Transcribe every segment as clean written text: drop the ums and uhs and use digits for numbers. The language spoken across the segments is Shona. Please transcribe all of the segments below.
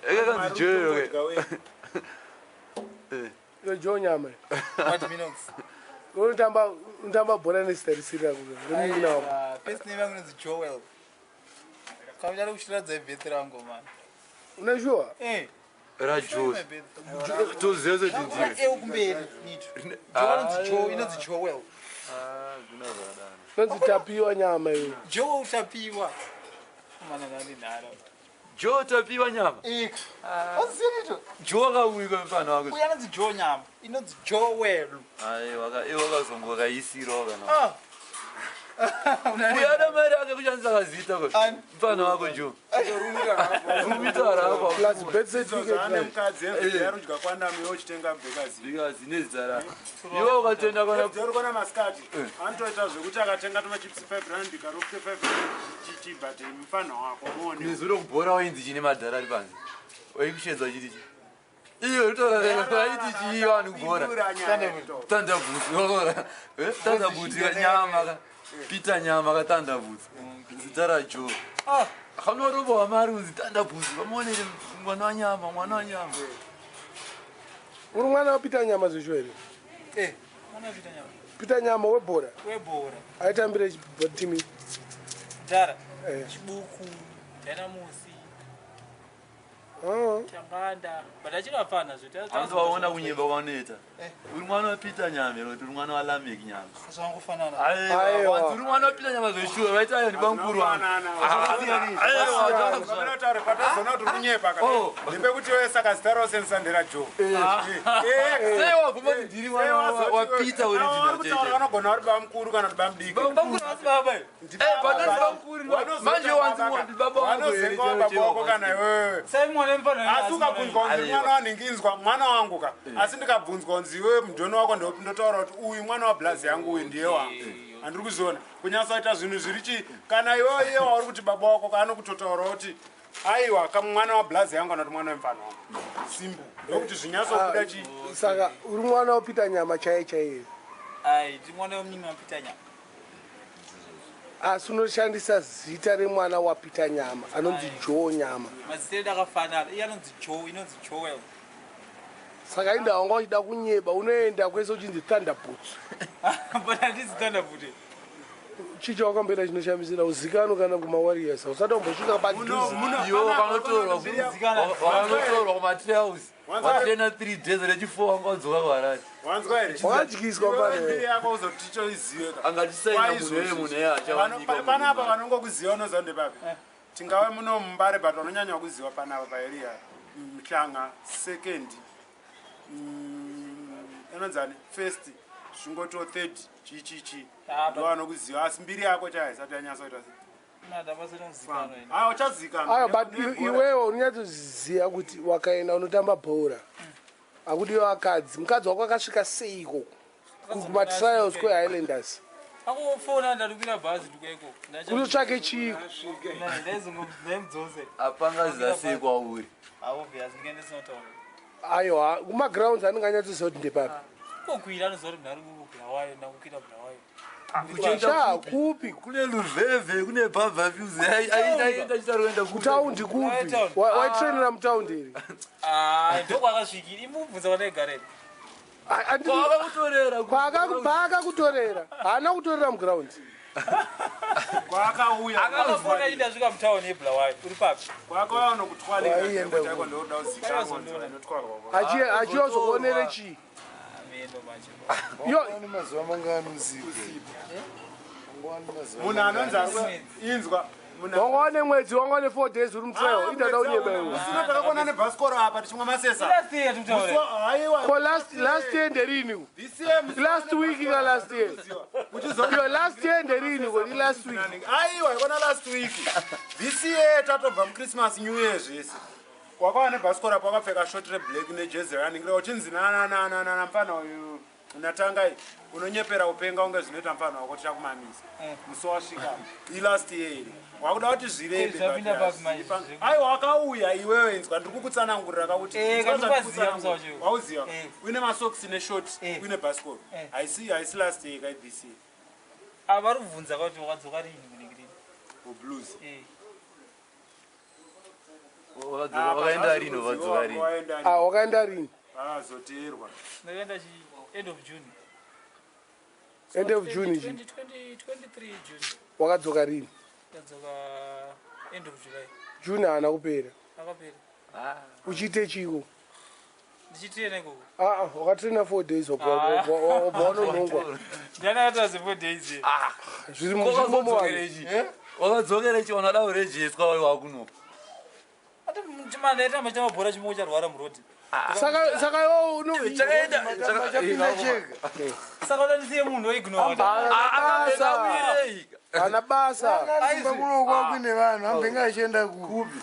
Ekakanzi Joel ke. Iwe Joe Nyama. What Minox? Unotamba unotamba bhora nezita risiri rako. Remunin'ina wako. Ah, First name yangu inonzi Joel. Kamuchada kuchiratidza ibirth rangu man. Una sure? Eh. Ra show me Joe. my birth. Toziva kuti ndiwe. Eh kumberi nito. Joe anonzi Joe, inonzi Joel. Ah, zvina zvakadaro. Unonzi Tapiwa Nyama iwe. Joel Tapiwa. Mana nani nhara. Joe Tapiwa Nyama. Eh. Waziva nito? Joe akauika mfana wako. Uyu anonzi Joe Nyama. Inonzi Joel. Aiwa, iwe wakazongo wakaisirawo kana. Ah. Uyu ana mari ake kushandisa kazita ko. Ani? Mfana wako Joe. Rumita rako. Plus birth certificate. Ane right? mukadzi yarudya kwandami yochitenga bhekazi. Because nezita rako. Iwe ukatenda kana Uri kuona masikati anotoita zvekuti akatenga tumachips 5 rand karokute 5 rand chichi but mufana wako muone. nezuro kubhora wainzi chine madhara ari panze. Waikushedza uchiti chi. Iwe utorarema vaiti chii vanhu kubhora. Thunderbolts wakora. Eh, Thunderbolts nyama ka. Peter nyama ka Thunderbolts. Zita ra Joe. Ah. Akanorova mari unzi Thunderbolts. Vamuonere mwana wa nyama, mwana wa nyama. Uri mwana waPeter Nyama zvisho here? Eh. Mwana Peter Nyama. Peter Nyama webhora. Webhora. Aitambira timu. Dhara. Eh. Chibuku. Dynamosi. Ah. Tanganda. But achirapana zve. Hanzi waona kunyemba kwanoita. Uri mwana wa Peter Nyama here kuti uri mwana wa Lameck Nyama. Zvangofanana. Aiwa, Aiwa. wanzi uri mwana wa Peter Nyama zveshuwa vaiti ayo ndibamukuru wangu. Aiwa, Pamene patazoona kuti uri kunyepa ka. Oh. Ndepekuti iwe saka zita rose ndera Joe. Sei wabvuma kuti ndiri mwana wa Peter original Kutaura chete. vanogona vari bamukuru kana kuti bamudiki. Bamukuru vasi baba. Eh, panonzi bamukuru manje wanzi baba wangu here Vanozengwa baba wako kana iwewe. Sai mwana mfana. Asi ukabvunzwa kunzi Aiwa. mwana wanhinginzwa mwana wangu ka. Asi ndikabvunzwa kunzi iwe mudhoni wako ndotaura kuti uyu mwana wablazi yangu uyu ndiye wangu. Handiri kuzviona. Kunyatsoita zvinhu zviri chii kana iwewe iye wauri kuti baba wako ka anokutotaura kuti aiwa kamwana wablazi yangu kana kuti mwana wemufana wangu. Simple. Ndokuti zvinyatsobuda chii. Saka uri mwana waPeter Nyama chaiye chaiye. Ai, ndi mwana wemunin'ina waPeter Nyama. Asi unoshandisa zita remwana waPeter Nyama anonzi Joe Nyama. Mazita edu akafanana. Iye anonzi Joe, inonzi Joel. Saka inda wanga uchida kunyeba unoenda kwese uchinzi Thunderbolts. But handisi Thunderbolt. Chii chawakamboita chinoshamisira uzikanwa kana kumawarriors usati wambosvika padhuze. Iwe wakanotorwa wakanotorwa kumatrails. Watraina 3 days rechi4 wanga wadzoka kuHarare. Wanzwa here? Wakadyiswa Iwewe pano. mbiri yako uzotichoizive ka. Angatisaina munhu weye munhu eye achawanikwa. Panapa vanongokuziva unoziva ndepapi tingave muno mumbare but vanonyanya kuziva panapa paeria muhlanga second anonzani first zvingoto third chichichi Ah, ndo vanokuziva asi mbiri yako chaiyo isati yanyatsoita Nada pasina kuzikanwa ini. aa uchazikanwa Aiwa, but iwewe unonyatsoziva kuti wakaenda unotamba bhora akudiwa akadzi mukadzi wako akasvika sei ikoko kumatrials kwehighlanders Akufona ndarukwira bhazi ndikuya ikoko. unotsvake chiiko Ndaimudzose. Apangaziva sei kwauri. Obvious ndinge ndisinotaura. aiwa kumagrounds anenge anyatsoziva kuti ndepapi Kokwira anoziva kuti ndari kuBulawayo, ndakukwira Bulawayo. sha kupi Kune Luveve, kune Baba Fuse. Aita chitaro kuenda kupi. kutaundi kupi Town. Waitrainera mutaundi here Ah, ndokwakasvikira. Imubvunza kwandaigarira. Kwakakutorera. Kwaakakutorera haana kutorera muground. Kwaakauya. Akafona achiti ndasvika mutauni yeBulawayo. Uri papi? Kwaakauya unokutwalika Waienda chaiko ndoda kuzikanwa inotwarwa. Achiyozokuonere chii? Ameno manje. Yo. Wangwani mazuva mangani usiku? Wangwani mazuva Munhu anonzi ari inzwa munhu Wanga wane mwedzi, wanga wane 4 days uri mutrial indada unyeba iwe. Usina takakuona nebhasikoro apa tichimwa masesa. Last year tikutaura. Haiwa. Ko last year nderini? This year musi- Last week ka last year. Uchizo- Yo, last year nderini ko ni last week? Aiwa, ikona last week. This year tatobva muChristmas, New Year zvese. Wakauya nebhasikoro apa wakapfeka short reblack nejezi rakaningirira uchinzi nanananana mufana uyu natangai unonyepera kupenga unge zvinoita mufana wako tichakumamisa musi wasvika ilast year iri wakuda kuti zvirebe Eh, zvapinda but papi manje? aiwa wakauya iwewe inzwa ndiri kukutsanangurira kakuti Eh, inzwa kandikupaziva zvandikutsanangurira. musi wacho. Wauziva Eh. uine masocks neshort Eh. uine bhasikoro Eh. haisi last year kai this year. Ah, vari kubvunza kuti wakadzoka rini kunenge rini. Blues. Eh. Wakaenda rini, vadzoka rini? Ah, wakaenda rini? Azoteerwa. Ndakaenda chi end of June. End of June ichi? 2023 June. Wakadzoka rini? Ndadzoka end of July. June haana kupera. Akapera. Uchiite chiko? Ndichitraina ikoko. Aa, wakatraina 4 days, wabva wanonhongwa. Ndiani akataura zve 4 days here? Zviri muzvimomo. Wakadzokera ichi, wanada kurejeswa wakuno. Ati mandaitamba chamabhora, chimoko charwara murodhi. Saka iwo uno Chakaenda. Chapinda chega. Saka udanisiye munhu oignore. Haana basa, haana basa. Kumba kuno kuine vanhu ambenga achienda kupi?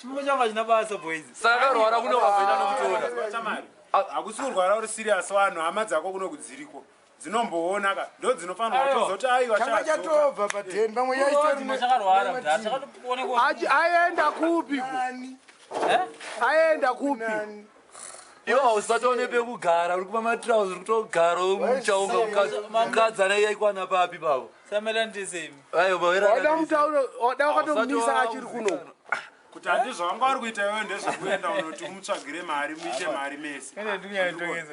Chimoko changu hachina basa, boys. Saka akarwara kuno, wabvenda nokutora. Chamari, hakusi kurwara uri serious. Vanhu, hama dzako kuno kudziriko dzinomboona ka, ndo dzinofanirwa Aiwa. kutozoti aiwa, Changa chadzoka. chatobva padheni pamwe. Murodhi machakarwara mudhara, chakatoonekwa. Aenda kupi ku? Aenda kupi? Nani? Iwe hausati pekugara, uri kupa matrauzi, uri kutogara muchaunga. Mukadzi ana yaikwana papi pavo? Samela ndisemi. Wada mutauro, wada wakatomisa achiri kunoku. Kuti handizvo vanga vari kuita iwewe, ndezvekuenda unoti umutsvagire mari, muite mari mese. Ende ndikunyanyotongesa.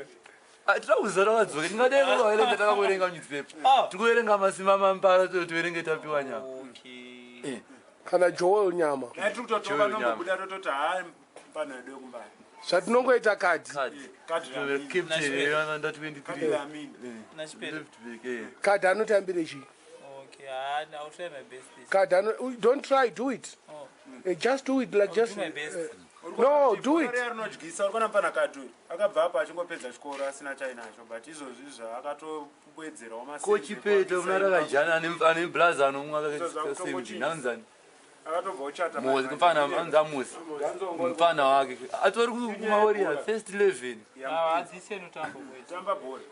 Tirauziva takadzoka, tingadei kuvaverenga, takakuverenga newspaper. Ah. Tikuverenga masimba mampara, tiverenge tapiwa nyama. Okay. Kana Joel nyama. Dai tiri kutotoka Chiwe nyama. nombobuda, tototi haa, mupano yedu yekumbari. Zvatinongoita kadhi. Kadhi. Kadhi ramini. Captain under Kadhi 23. ramini. Nachipera. Left back, eh. Kadhi anotambire chii? Okay, ah, I'll try my best this. Kadhi ano, don't try, do it. Oh. Just do it, like I'll just do my best. No, do it. Riya rinodyisa, uri kuona mupana kadhi uyu akabva apa achingopedza chikoro asina chainacho, but izvozvi zvaakatowedzerawo. Kochipeta muna rakajana ane blaza anomwa. Zvakutongochisa. Nanzani? Akatobva uchata. Mozi mfana anzi Amosi, mufana wake atori kumaoria first 11. Ah, adzise notamba, boys. Tamba bhora.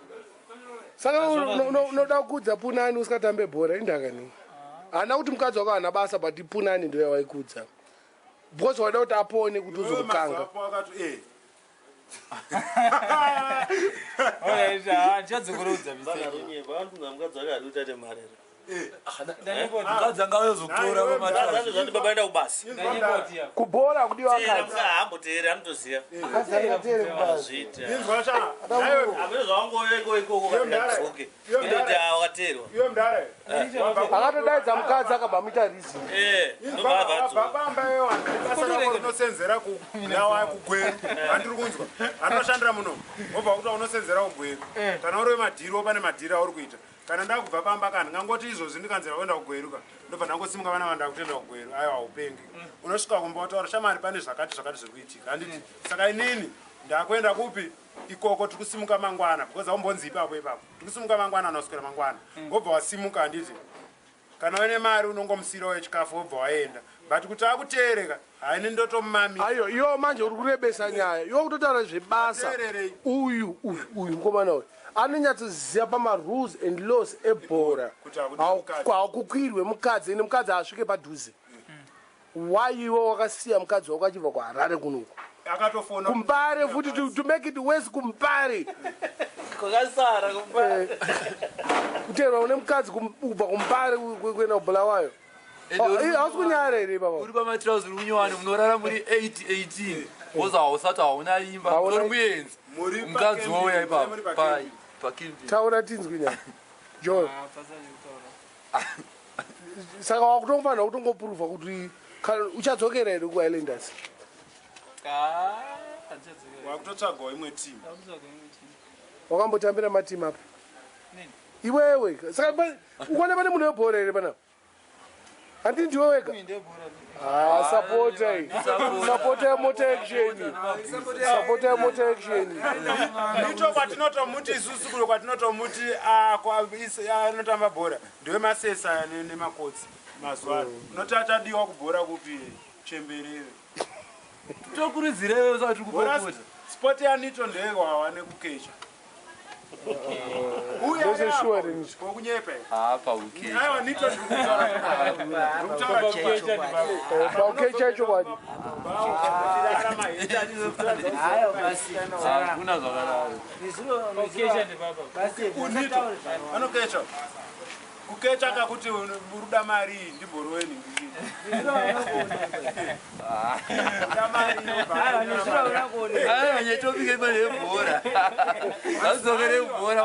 Saka unoda kukudza punani usikatambe bhora, indakani? Haana kuti mukadzi wako haana basa, but punani ndo yawaikudza because waida kuti apone kuti uzokukanga. Mazuva akati Alright, ah, ndichadzokorodza mistake. Vanonga mukadzi wake ari kutate marero. Mukadzi anga ayozotora pamatrauzi. Zvati baba enda kubasa. Ndanyepoti yako. Kubhora kudiwa Teera kadzi. muka haamboteeri, anotoziva. Atere kubasa. Zviita. Inzwa cha naiwe. Amene zvawangoengo ikoko katidzoke. Indoti wakateerwa. Iwe mudare. Akatodaidza mukadzi akabva amuita reason. Eh, ndobva abva adzoka. Bamba iwe, basa rako rinosenzera kunawa kuGweru, handiri kunzwa, andinoshandira muno, wobva kuti unosenzera kuGweru. Kana uri wemadhiri, pane madhiri auri kuita. Kana ndakubva pamba, kana ndingangoti izvozvi ndikanzira kuenda kuGweru ka, ndobva ndangosimuka, vana vanda kutoenda kuGweru. Aiwa, upengi. Unosvika kumba wataura, shamari, pane zvakati zvakati zviri kuitika, handiti? Saka inini ndakuenda kupi ikoko, tiri kusimuka mangwana, because aumbonzi ipapo ipapo, tiri kusimuka mangwana, anoswera mangwana, wobva wasimuka, handiti? Kana uine mari unongomusirawo yechikafu, wobva waenda. But kuti akuteereka, haini, ndotomumamisa. Ayo, iwo manje uri kurebesa nyaya, iwo kutotaura zvebasa. Teererei. Uyu uyu uyu mukomana uyu anonyatsoziva pamarules and laws ebhora. Kuti hakudi mukadzi. Hakukwirwe mukadzi, ende mukadzi haasvike padhuze. Why iwe wakasiya mukadzi wako achibva kuHarare kunoku? Akatofona. Kumbare futi, to make it worse, kuMbare. Kwakasara kumba. Kuteerwa une mukadzi kubva kuMbare kuenda kuBhulawayo. Hausi kunyara here baba? Uri pamatrauzi, uri kunyowani, munorara muri 818, woza hausati hauna imba. Uri muenzi. Muri Mukadzi pacamping, wouya ipapo. muri pacamping. Pacamping. Taura tinzwi nyaya, Joel. Ah, pasina zvekutaura. Saka wakutongofanira kutongopruvha kuti kana uchadzokera here kuIslanders. Ah, handichadzokera. Wakutotsvagawo imwe timu. Ndakutsvaga imwe team. Wakambotambira matimu apa? Nini? Iwewe saka ukone pane munhu webhora here panapa? Handiti ndiwe wega? Uyu ndebhora. Ah, sapota iyi, sapota yemota action, sapota yemota action. Ito kwatinotomuti isusu kuno, kwatinotomuti ah, anotamba bhora ndewemasesa nemakotsi mazuva ano. Unoti achadiwa kubhora kupi, chemberere? Tokurudzirewe usati Bhora kupopota. spoti yanito ndeyehwawa nekukecha. Ndose sure rini. Kokunyepa. Hapa ukecha. Aiwa, nito ndikutaura. Paukecha chokwadi. Hakuna zvakadaro. Ukecha ndebaba. Unito anokecha, kukecha kakuti uruda mari iyi, ndimborowe ningiri. Aiwa, nyetopike imene yebhora. Ngatidzokere kubhora.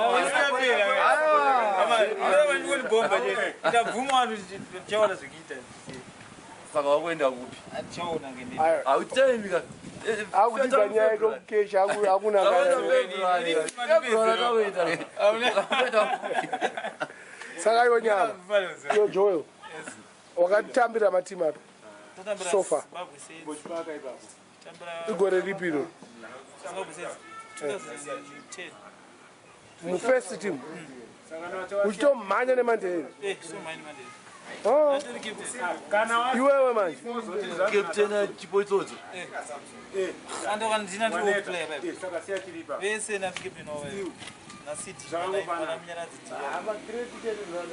Ndibhomba chete. Ndabvuma vanhu tichaona zvekuita. Saka wakuenda kupi? Tichaona ngende. Aiwa. Hautaimika. Akutiza nyaya yekukesha hakuna kana. Saka iwe nyama. Iwe Joel. Wakatambira matimu api? So far. Igore ripi iro? Mufirst team. Uchitomhanya nemandere. Oh, Kana iwewe manje. Captain chipo idzodzo. Saka siya chiripa. Vese nafikipin nacity namunyaradzi.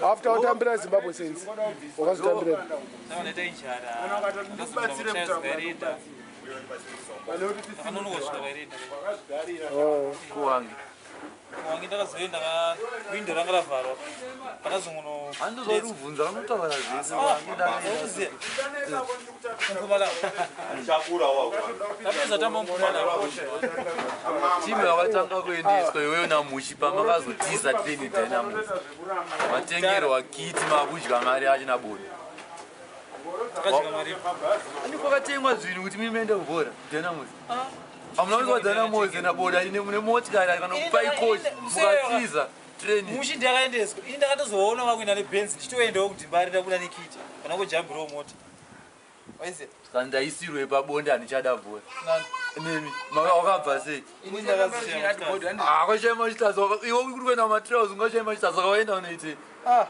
After watambira Zimbabwe Saints. Wakazotambira. Ndakaita injara. Kana ukatoti ndikubatsire kutaura, Ndakanonoka vairenda. wakazvigarira. Oh. Kuwange. Wange ndakazoenda ka windo ranga ravharwa. Pandazongono Handozwa kubvunza anotaura zvese. Wange ndakaenda. Mpumalanga. Tapedza tamba Mpumalanga. Timu yakatanga kuendeswa iwewe naMushi pamakazotiza training Dynamos. Matengerwa kiti makudya mari achina bodo. Takadya mari. Ani kwakatengwa zvinhu kuti muende kubhora Dynamos. Hamuna kuiswa Dynamos nabodo ine mune motikari kana kupai coach mukatiza training. Mushi ndakaendeswa. Ini ndakatozoona vakuenda nebenzi ndichitoendawo kuDimbare ndabuda nekiti. Kana kujambirawo mota. Waiziya? Saka ndaisirwe pabonde handichada bhora. Nani? Nemi wakabva sei? Ini ndakazosiyana. Ah, kwashaya machitazi iwe uri kuenda kumatrails ungashaya machitazi saka waenda unoitei? Ah.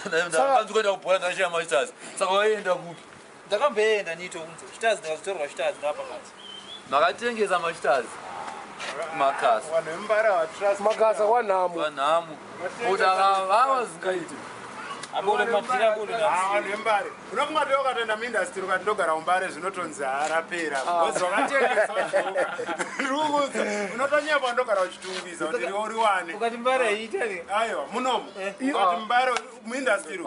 Ndanzi kuenda kubhora ndashaya machitazi saka waenda kupi? Ndakamboenda nito kunze. Chitazi ndakazotorwa chitazi ndapakati. Makatengesa machitazi makasa Vanhu vemumbare havatrust. Makasa kwanhamo. vanhamu kuti akavava zingaiti. Abodo madhira abodo Ah, vanhu vemumbare unofunga kuti ukatoenda muindastry ukati ndogara mumbare zvinotonzi harapera because wakatengesa ruudza unotonyepa ndogara uchitungwiza kuti riwo riwane. Ukati mbare haiita ne. Aiwa, munomu ukati mbare muindastry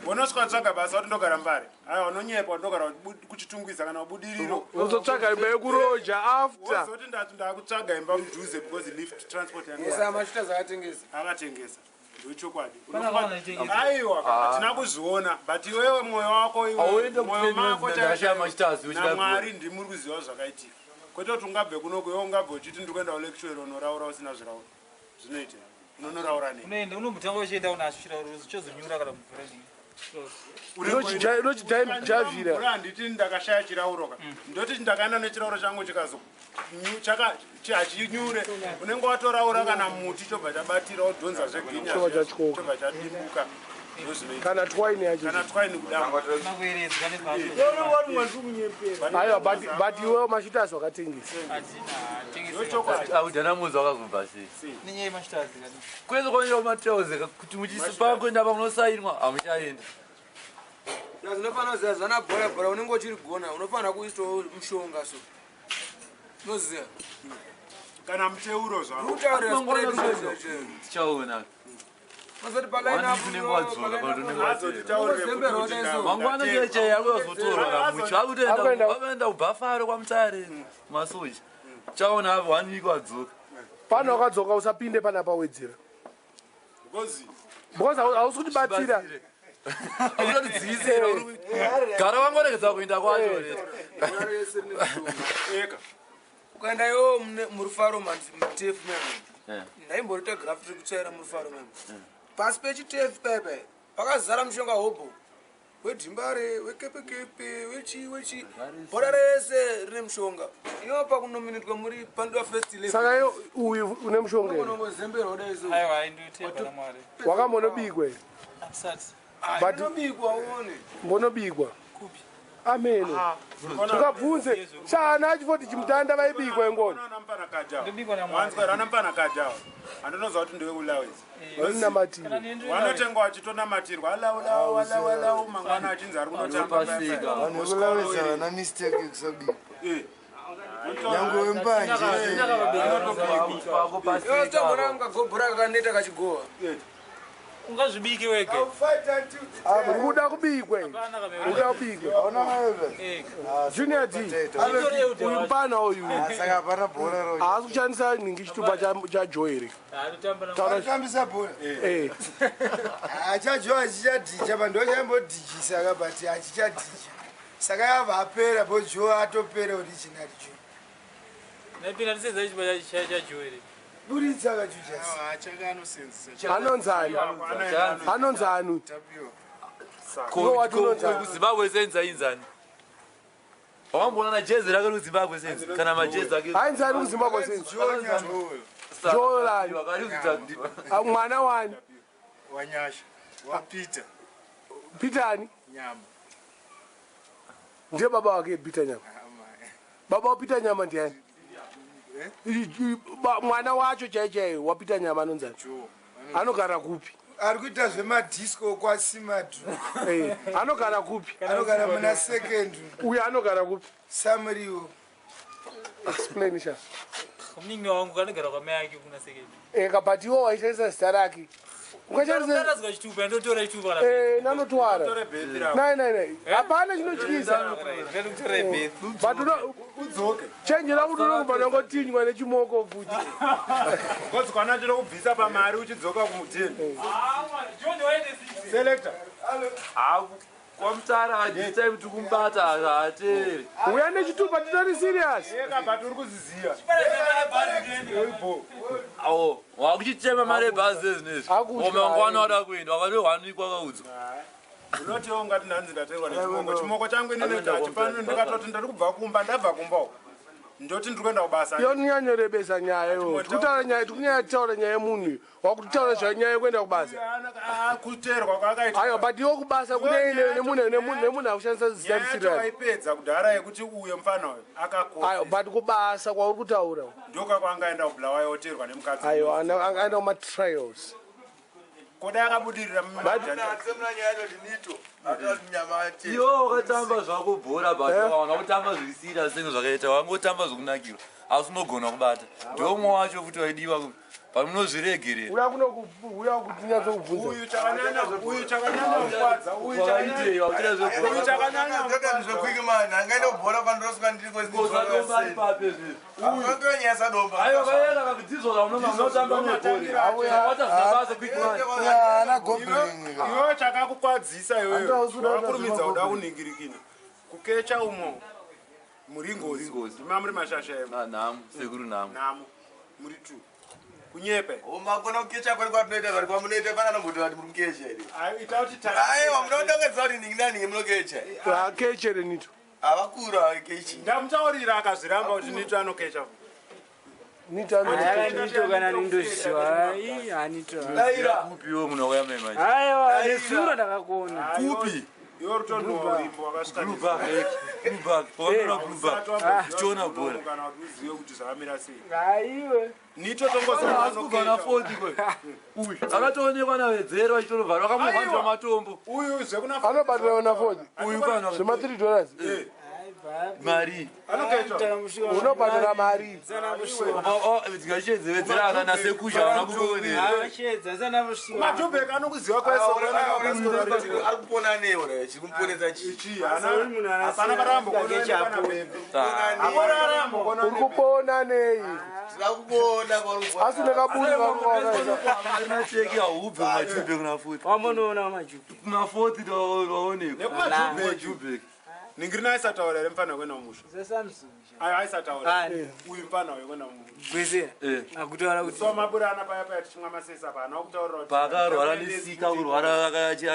unosvika tsvaga basa kuti ndogara mbare, aiwa, unonyepa ndogara kuchitungwiza kana kubudiriro. Uzotsvaga imba yekuroja after. Wozoti ndati ndakutsvaga imba mudhuze because lift transport yangu. Machita zvakatengesa. Akatengesa, ndochokwadi. Pana vanhu Aiwa, hatina kuzviona, but iwewe mwoyo wako iwe, Auende mwoyo mako ndashaya machitazi uchida namwari ndimuri kuziva zvakaitika, kwete kuti ungabve kunoko iwe ungabve uchiti ndiri kuenda kulecture unoraura usina zvirauro zvinoita unonoraura nei? Unoenda unombotanga uchienda unacho chirauro chozonyura kana mvura nei. Unochijavira. Mvura handiti ndakashaya chirauro ka, ndoti ndakaenda nechirauro changu chikazo hachinyure, unenge watoraura kana muti chobva chabatira wodhonza zveginya Chobva chatyoka. chobva chadimbuka, ndozvinoita. Kana twaini yacho. Kana twaini kudambuka. Kueredzwa nemhatso. Aiwa, but iwewe machitazi wakatengesa. Hatina tengesa. Ndochokwadi. Dynamos wakazobva sei? Nenyaya yemachitazi kani. Kwese kwaenda kumatrails kuti muchisipa kuenda pamunosainwa hamuchaenda. Zvinofanira kuziva zvana bhora bhora unenge uchirigona unofanira kuisawo mushonga so unoziva. Kana muteuro zvako. Urikutaurira. Tichaona. Mazoti One week unenge wadzoka kana kuti unenge watera. Uzemberwa. Mangwana chaichai akuzotorwa kamuchi. Akuenda- Akuenda kubhafaro kwaMutare masoja. Chaona apo one week wadzoka. Pano wakadzoka usapinde panapa wedzera. Because Because hausi kutibatsira. Akutotidzivisira. Gara wangoregedza kuenda kwacho reta. Eka. Ukaenda iwo murufaro mutefu memo. Eh. Ndaimborita graft rekutsvaira murufaro memo pasi pechitefu pepe pakazara mushonga hobho wedhimbare wekepekepe wechi wechi bhora rese rine mushonga iwo pakunominitwa muri pandiwa first level. Saka iwe uyu une mushonga here? Unongozemberwa kudai so. Aiwa, aindotemba namwari. Wakambonobikwa here? Absat. Inobikwa uone. Mbonobikwa. Kupi? Ameno. Tukabvunze. Chana achifoti chimutanda vaibikwa ingoni. Ndobikwa namwari. Wanzwa mupana kajawa andinoziva kuti ndeweulawezi. Vanonamatira. Vanotenga vachitonamatirwa alau lau alau alau mangwana achinzi ari kunotamba. Pasika. Vanhu vekulawesa vana mistake yekusabikwa nyangwe wembanje. Pako pasika. Iwe usitambona mukagobhora kakaneta kachigowa. Ungazvibike wega. Uri kuda kubikwe. Uri kuda kubikwe. Junior D. Uyu mupana uyu. Saka hapana bhora ro. Haasi kushandisa nhingi chitupa chaJoe here? Taurachitambisa bhora. Eh. Chajoe hachichadhicha pa ndo chaimbodhichisa ka but hachichadhicha. Saka yabva apera bo Joe atopera original Joe. Napinda ndisenza chitupa chaJoe here. Buritsa ka Jujas. Achaka anosenzesa. Anonzani? Anonzani? Kuzimbabwe senza inzani? Wakamboona na jezi rake kuZimbabwe senza kana majezi ake. Ainzani kuZimbabwe senza? Joe lani? Mwana wani? Wanyasha. Wa Peter. Peter ani? Nyama. Ndiye baba wake Peter Nyama. Baba wa Peter Nyama ndiani? Mwana wacho chai chai waPeter Nyama anonzani? Anogara kupi? Ari kuita zvemadhisco kwaSimadu. Anogara kupi? Anogara muna second. Uyu anogara kupi? Samriwo. Explain sha. Muningi wangu anogara kwamai ake kuna second. Eka but iwo waishandisa zita rake. Ukashandisa chitupa ndotora chitupa kana. Eh, nanotwara. Nai nai nai. Hapana chinotyisa. But uno udzoke. Chenjera kuti unongobva nangotinywa nechimoko futi. Kozi kwana chino kubvisa pamari uchidzoka kumudhini. Selector. Kwamutara this time tikumbata haateri. Uya nechitupa titori serious. Eka but uri kuziziya. Awo, wakuchichema mari ebhazi ezinezvi. Mangwana wada kuenda wakatohwanikwa kaudzwa. Unotiwo ungati ndanzi ndaterwa nechimoko. Chimoko changu inini hachifaniri ndikatoti ndiri kubva kumba ndabva kumba uko. Ndoti ndiri kuenda kubasa. Iyo nyanyorebesa nyaya iyo. Tikutaura nyaya tikunyanya taura nyaya yemunhu uyu. Wakutaura zva nyaya yekuenda kubasa. Kuterwa kwakaita. Aiwa but iwo kubasa kune nemunhu nemunhu akushandisa zita Nyaya yacho risiri rake. waipedza kudhara yekuti uyo mufana uyo akakora. Aiwa but kubasa kwauri kutaura. Ndoka kwaangaenda kuBulawayo oterwa nemukadzi. Aiwa angaenda kuma trials. Koda akabudirira Iwo wakatamba zvako bhora but waona kutamba zvisiri senge zvakaita wangotamba zvokunakirwa asi unogona kubata. Ndomwe wacho futi waidiwa but munozviregerera. Uya kuno uya kuti nyatsokubvunza. Uyu chakanyanya uyu chakanyanya kukwadza uyu chakanyanya uyu chakanyanya Zvequickman angaenda kubhora kwandosvika ndiri Usadomba ipapo izvezvi. kwesinyaya sadomba. Aiwa vaenda kakudzizwa kamunotamba nebhora. Wata zvinabasa quick man. Ana goblin. Iwewe chakakukwadzisa iwewe wakakurumidza kuda kuningirikina kukecha umo muri ngozi ndima muri mashasha emo Nhamu sekuru nhamu. Nhamu muri two kunyepe Makona kukecha kwari kwatinoita vari kwamunoita pana nomboto vati muri kukecha here. Ita kuti Aiwa munodongedza kuti ningi naningi munokecha. Akechere nito. Havakuru havakechi. Ndamutaurira akazviramba kuti nito anokecha. Nito anokecha. Nito kana nindozviziva. Ai, hanito. Kupi iwe munhu wakauya mai manje? Aiwa, nezuro ndakakuona. Kupi? Iwe rutonhuwa urimbo wakasvika Blue back, blue back. Wakaona blue back. Tichiona bhora. Kana kuti uzive kuti zvakamira sei. Aiwe. Nito tongoziva Asi kubva na 40 kwe. Uyu akatoonekwa nawedzero achitorobva vakamuhwanzwa matombo. Uyu zvekuna Anobatira na 40. Uyu pano Zvema 3 dollars. Mari. Unobhadhara mari. Tingachedzewedzera ana nasekusha vana kuonera. Majubek anokuziva kwese Ari kupona nei ora chiri kumuponesa chii? Hapana parambo Uri kupona nei? Tira kuona kwauri kupona. Asi unekaburi kako wakaisa. Nacheki haubve kumajubek kuna 40. Wamonoona majubek. Kuna 40 waonekwa. Nekumajubek. Ningirina aisataura here mufana wekuenda mumusha? Ayo aisataura. Uyu mufana wekuenda mumusha. Gwezera. Akutaura kuti So maburana paya paya tichimwa masesa apa haana kutaurira kuti Paakarwara nesika kurwara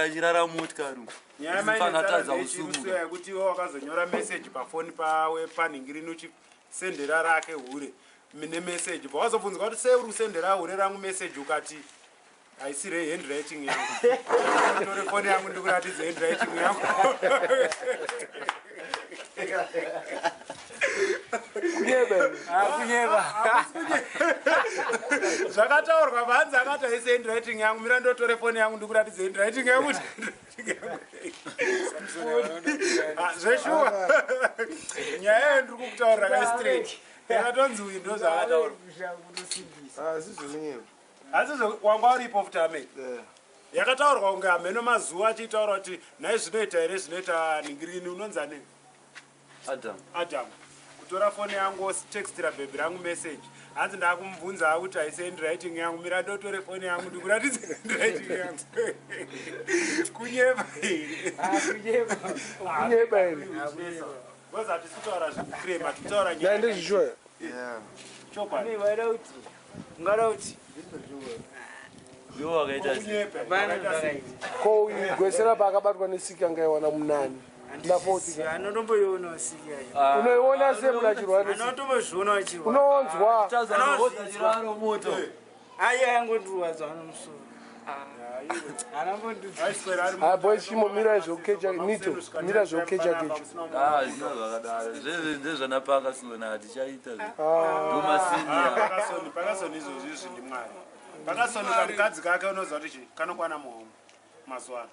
achirara motikari. Nyaya Mufana atadza mainetsara kusimuka. yekuti iwe wakazonyora meseji pafoni pawe panhingirini uchisendera rake hure nemeseji pawazobvunzwa kuti sei uri kusendera hure rangu meseji ukati haisirei handwriting yangu tore foni yangu ndikuratidze handwriting yangu Kunyeba. Zvakataurwa vanzi akati haisi handwriting yangu mira ndotore foni yangu ndikuratidze handwriting yangu kuti Ah, zveshuwa nyaya iyo ndiri kukutaurira kai straight yakatonzi uyu ndo zvaakataurwa Asi zvekunyepa. Asi wanga uripo futi amei Yakataurwa kunge hameno mazuva achiitaura kuti nhai zvinoita here, zvinoita ningirini unonzi ani? Adam. Adam kutora foni yangu otextira bhebhi rangu message, hanzi ndakumubvunza kuti haisi handwriting yangu, mira ndotore foni yangu ndikuratidze handwriting yangu. Kunyepa here? Kunyepa here? Because hatisi kutaura zvekukrema, tikutaura Nyaya ndezvishoya. Chokwadi. Vaida kuti ungada kuti Iwo wakaita sei? Kunyepa. hapana Wakaita sei? zvakaita. Ko uyu gwesera paakabatwa nesiki angaiwana munani ndafoti? Anotomboiona siki yacho. Unoiona sei munhu achirwara nesiki? Anotombozviona achirwara. Unonzwa. Tazanoziraro moto. Ai, ayangondirwadza anomusoro. Aiswera ari Ah, boys, chimbo mirai zvekukecha nito, mira zvekukecha kecha. Ah, zvino zvakadaro. Zvezve ndezvana Pakasona hatichaita zve. Ah. Ndomasinia. Pakasoni, pakasoni izvozvi izvi ndimwari. Pakasoni kamukadzi kake unoziva kuti chi kanokwana muhomwe mazuva ano.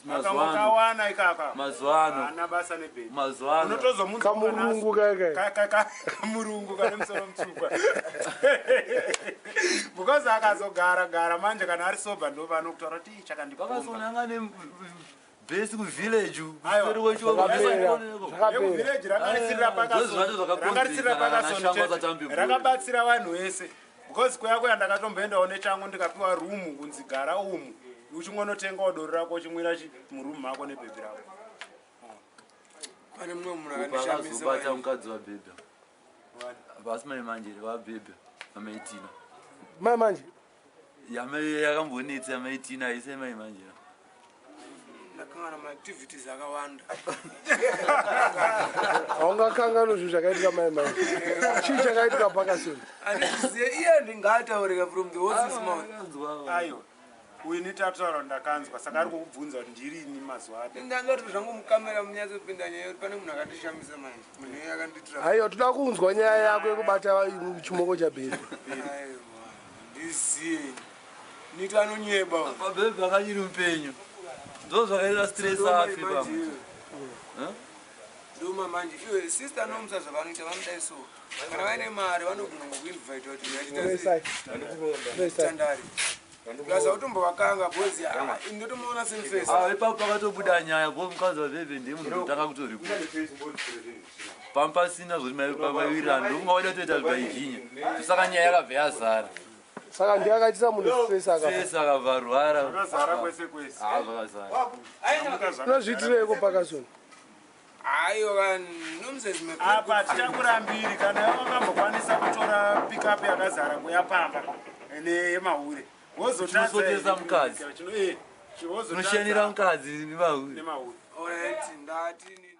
Mazuva ano. Akangokawana ikaka. Mazuva ano. Haana basa nebheni. Mazuva ano. Unotozomunzwa Kamurungu kaya kaya. Kamurungu kane musoro mutsvuka. Because akazogara gara manje kana ari sober ndo paanokutaura kuti "Ii, chakandipomba." Pakasona anga ne base kuvillage. Aiwa. Kuseri kwecho. Zvakapera. Zvakapera. Village rakarisirira Ndozvacho zvakakonzeresa rakarisirira kana pakasoni shango chete. asatambe bhora. Rakabatsira vanhu vese because kuya kuya ndakatomboendawo nechangu ndikapiwa rumu kunzi gara umu uchingonotengawo doro rako uchimwira murumu mako nebhebhi rako. Pane mumwe munhu akandishamisa. Pakazobata Manje. mukadzi wabhebha. Pasi mai manje vabhebha amaitina. Mai manje. Yamai yakambonetsa yamaitina aise mai manje. Ndakangana maactivities akawanda. Haungakanganwi zvinhu zvakaitika mai manje. Chii chakaitika pakasoni? Handizive iye ndingataurika from the horse's mouth. Aiwa, uyu nitataura kuti ndakanzwa, saka ari kukubvunza kuti ndirini mazuva ano. Ndangati zvangu mukamera munyatsopinda nyaya yekuti pane munhu akandishamisa manje, munhu iye akandiitira. Haiwa, toda kunzwa nyaya yako yekubata chimoko chabhebhi. Aiwa, ndiziye nito anonyeba uyu. Pabhebha akachiri mupenyu. Ndo zvakaita stress afe pamwe. Ndoma manje iwe sister nomusa zvavanoita vanodai so kana vaine mari vanogona kuinvita kuti Unoisai. Unoisai. tandari plus autombovakanga bhozi ndotomaona semfesi. Ah, ipapo pakatobuda nyaya bo mukadzi wabhebhe ndiye munhu kutanga kutoripota. Pamupasina zvoti pamawirirano ndokunga waida kutoita zvaizhinya. Saka nyaya yakabva yazara. Saka ndiye akaitisa munhu stress akafa. Stress akabva arwara. Zvakazara kwese kwese. Ah, zvakazara. Unozviitireiko pakasoni? Aiwa, nomusa Apa tichakurambiri kana iwe wakambokwanisa kutora pikapu yakazara kuya pamba neyemahure Chinosotesa mukadzi. wozotadza Unoshanira mukadzi nemahure. nemahure. Alright, ndati.